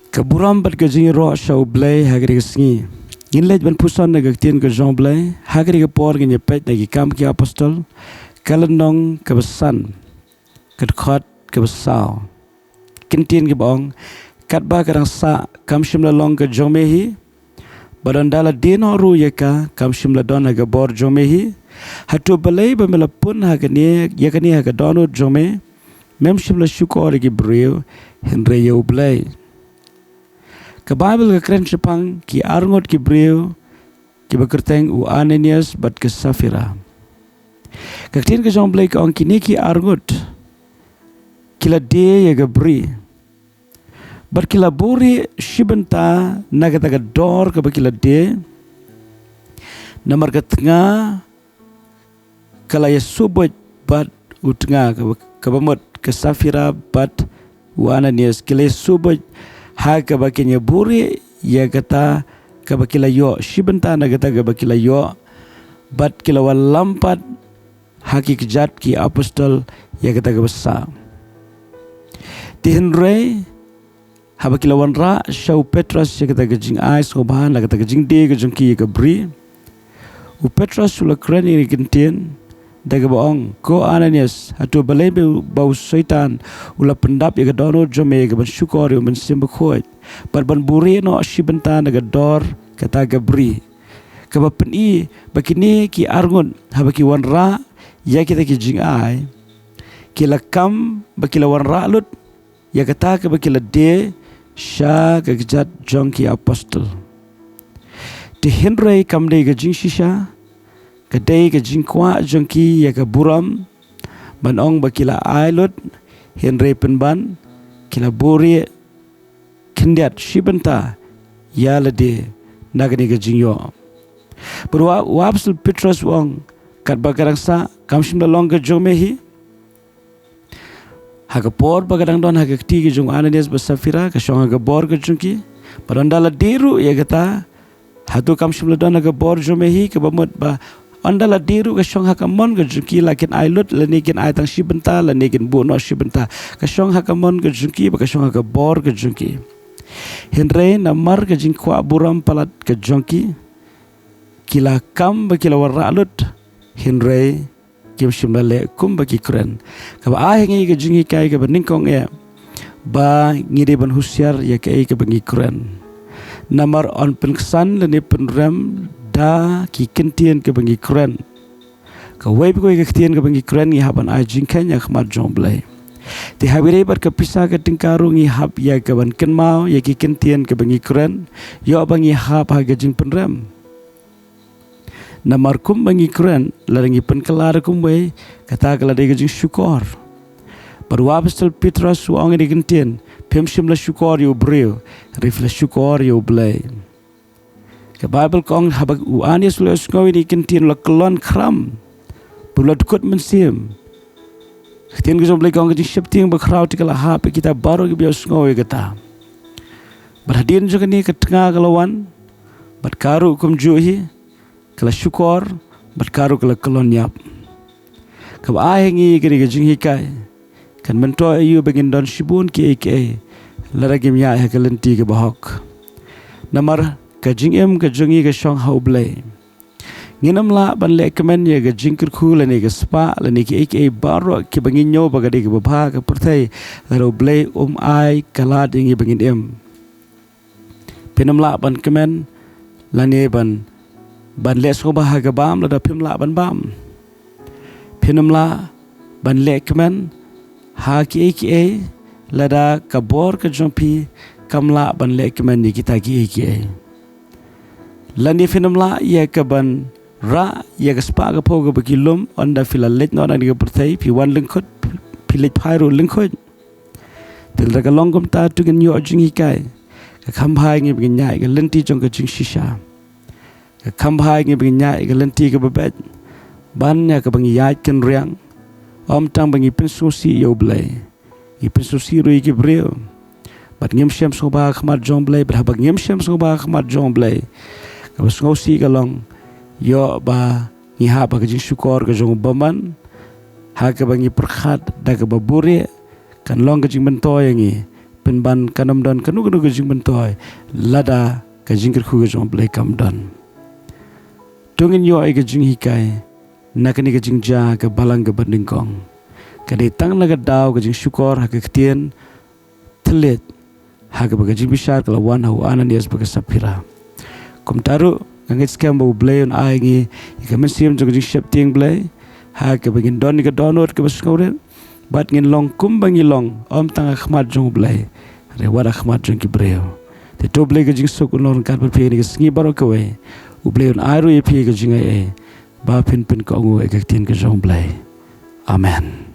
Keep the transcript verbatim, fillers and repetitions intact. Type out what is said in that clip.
Ka burom bad ka jingïaroh sha U Blei ha kane ka sngi. Ngin leit ban puson na ka ktien ka jong U Blei ha kane ka por, ngin ïa peit na Ki Kam ki Apostol, ka lynnong kaba san, ka dkhot kaba saw. Ki ktien kiba ong: Katba ka dang sah, kam shym la long ka jong me hi, bad ynda la die noh ruh ïa ka, kam shym la don ha ka bor jong me hi. Hato balei ba me la pun ha kane, ïa kane ha ka dohnud jong me? Mem shym la shukor ïa ki briew, hynrei ïa U Blei. Ka Baibl ka kren shaphang ki arngut ki briew kiba kyrteng u Ananias bad ka Saphira. Ka ktien ka jong U Blei ka ong kine ki arngut ki la die ïa ka bri, bad ki la buhrieh shi bynta na kata ka dor kaba ki la die. Namar ka tnga ka la ïasuhbuit bad u tnga, kaba, kaba mut ka Saphira bad u Ananias ki la ïasuhbuit ha kaba kin ïabuhrieh ïa kata kaba ki la ïoh, shi bynta na kata kaba ki la ïoh, bad ki la wallam pat ha ki kjat ki apostol ïa kata kaba sah. Te hynrei haba ki la wanrah sha u Petros ïa kata ka jingai sngewbha na kata ka jingdie ka jong ki ïa ka bri, u Petros u la kren ïa kane ka ktien da kaba ong: Ko Ananias, hato balei ba u Soitan u la pyndap ïa ka dohnud jong me ïa ka ban shukor ïa U Mynsiem Bakhuid, bad ban buhrieh noh shi bynta na ka dor kata ka bri? Kaba pyni ba kine ki arngut, haba ki wanrah ïa kita ki jingai, ki la kam ba ki la wanrah lut ïa kata kaba ki la die sha ka kjat jong ki apostol. Te hynrei kam dei ka jingshisha, ka dei ka jingkwah jong ki ïa ka burom, ban ong ba ki la ai lut, hynrei pynban ki la buhrieh khyndiat shi bynta ïa lade na kane ka jingïoh. Bad u, u apostol Petros u ong: Katba ka dang sah, kam shym la long ka jong me hi. Ha ka por ba ka dang don ha ka kti ka jong u Ananias bad Saphira, ka shong ha ka bor ka jong ki. Bad ynda la die ruh ïa kata, hato kam shym la don ha ka bor jong me hi? Kaba mut ba ynda la die ruh ka shong ha ka mon ka jong ki, la kin ai lut lane kin ai tang shi bynta lane kin buh noh shi bynta, ka shong ha ka mon ka jong ki bad ka shong ha ka bor ka jong ki. Hynrei namar ka jingkwah burom palat ka jong ki, ki la kam ba ki la wanrah lut, hynrei kim shym la leh kumba ki kren. Kaba ai ha ngi ka jinghikai kaba nyngkong eh, ba ngi dei ban husiar ïa kaei kaba ngi kren. Namar yn pynksan lane pynrem da ki ktien kaba ngi kren. Kawei pa kawei ka ktien kaba ngi kren, ngi hap ban ai jingkheiñ ha khmat jong U Blei. Te haba ïadei bad ka pisa ka tyngka ruh, ngi hap ïa ka ban kynmaw ïa ki ktien kaba ngi kren, ïoh ba ngi hap ha ka jingpynrem. Namar kumba ngi kren, lada ngi pynkylla da kumwei, kata ka la dei ka jingshukor. Bad u apostol Petros u ong ïa kane ka ktien: Phim shym la shukor ïa u briew, hynrei phi la shukor ïa U Blei. Ka Baibl ka ong, haba u Ananias u la ïohsngew ïa kane ka ktien, u la kyllon khram, bad u la dkut mynsiem. Ka ktien ka jong U Blei ka ong, ka jingsheptieng bakhraw te ka la hap ïa kita baroh kiba ïohsngew ïa kata. Bad hadien jong kane ka tnga ka la wan, bad ka ruh kumjuh hi, ka la shukor, bad ka ruh ka la kyllon ïap. Kaba ai ha ngi kane ka jinghikai, kan myntoi aïu ba ngin don shibun kiei kiei, lada ngim ïaid ha ka lynti kaba hok. Namar ka jingim ka jong ngi ka shong ha U Blei. Ngin ym lah ban leh kmen ïa ka jingkyrkhu lane ka spah lane kiei kiei baroh kiba ngi ñiew ba ka dei kaba bha ha ka pyrthei, lada U Blei um ai ka lad ïa ngi ba ngin im. Phin ym lah ban kmen lane ban, ban leh sngewbha ha ka bam lada phim lah ban bam. Phin ym lah ban leh kmen ha kiei kiei lada ka bor ka jong phi kam lah ban leh kmen ïa kita kiei kiei. Lane phin ym lah ïa ka ban rah ïa ka spah ka phew kaba ki lum, ynda phi la leit noh na kane ka pyrthei, phi wan lyngkhuid, phi leit phai ruh lyngkhuid. Te lada ka long kumta, to ngin ïoh jinghikai. Ka kham bha ïa ngi ba ngin ïaid ka lynti jong ka jingshisha. Ka kham bha ïa ngi ba ngin ïaid ka lynti kaba beit, ban ïa kaba ngi ïaid kynriang, ym tang ba ngi pynsngewsih ïa U Blei, ngi pynsngewsih ruh ïa ki briew. Bad ngim shem sngewbha ha khmat jong U Blei, bad haba ngim shem sngewbha ha khmat jong U Blei, kaba sngewsih ka long, ïoh ba ngi hap ha ka jingshukor ka jong U Bymman, ha kaba ngi pyrkhat da kaba buhrieh, kan long ka jingmyntoi ïa ngi, pynban kan ym don kano kano ka jingmyntoi lada ka jingkyrkhu ka jong U Blei kam don. To ngin ïoh ïa ka jinghikai na kane ka jingjia ka balang kaba nyngkong. Ka dei tang na ka daw ka jingshukor ha ka ktien thylliej ha kaba ka jingbishar ka la wan ha u Ananias bad ka Saphira. Kumta ruh nga ngeit skhem ba U Blei un ai ngi ïa ka mynsiem jong ka jingsheptieng Blei ha kaba ngin don ïa ka dohnud kaba sngewrit bad ngin long kumba ngi long ym tang ha khmat jong U Blei hynrei wat ha khmat jong ki briew. Te to U Blei ka jingsuk un long ryngkat bad phi ha kane ka sngi baroh kawei. U Blei un ai ruh ïa phi ka jingaiei ba phin pynkohnguh ïa ka ktien ka jong U Blei. Amen.